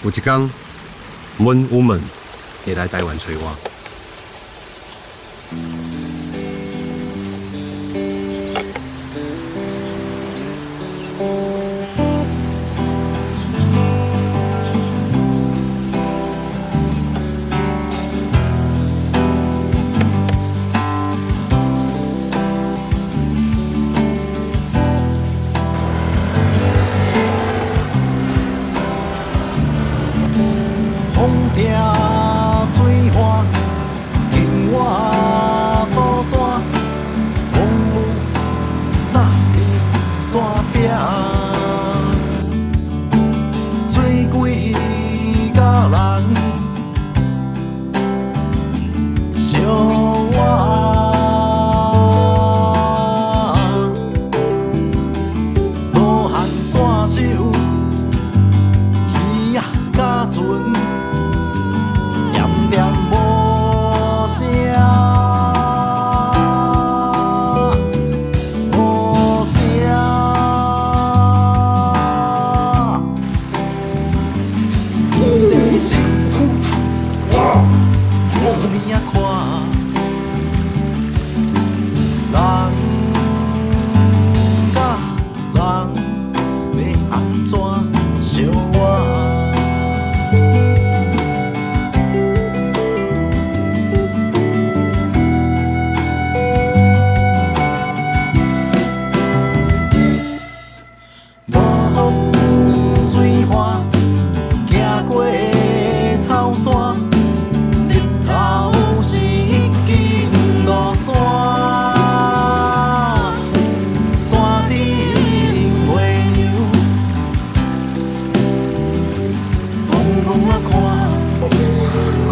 有一工，Moon Woman 會來台灣揣我。風聽水岸，緊我草山，風雨打佇山壁，水鬼佮人相活，罗汉山手，鱼仔佮船。点点无声，無聲。天地身軀，予你仔看，人佮人欲按怎相活？無風水岸，行過草山，日頭是已經落山，山頂月娘，怦怦仔看。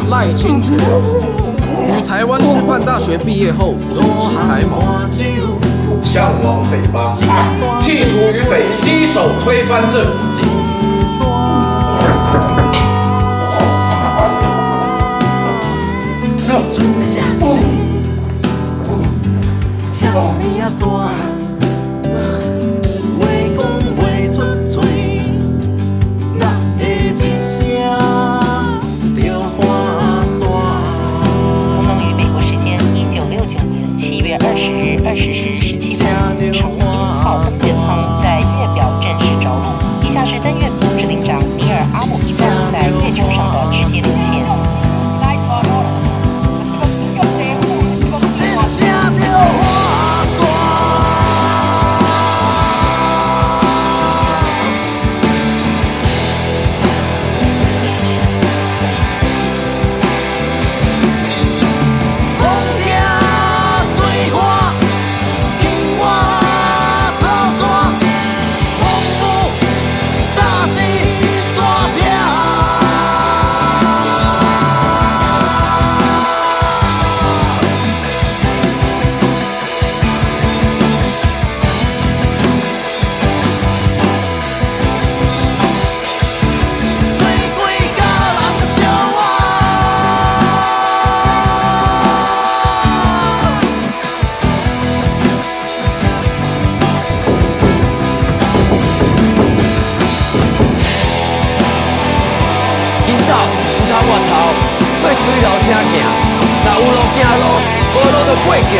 賴清德於台灣師範大學畢業後，組織台盟，向往匪幫，企圖與匪攜手推翻政府。話講袂出喙，哪會一聲就寒山？我們於美國時間1969年7月20日20時17分，成一號登月艙在月表正式着陸。以下是登月組指令長尼爾·阿姆斯壯在月球上的直接連線。一聲就寒山。風聽水岸，緊我草山，風雨打佇山壁。水鬼佮人相活。緊走，毋通回頭，對水流聲行。若有路行路，無路就過橋。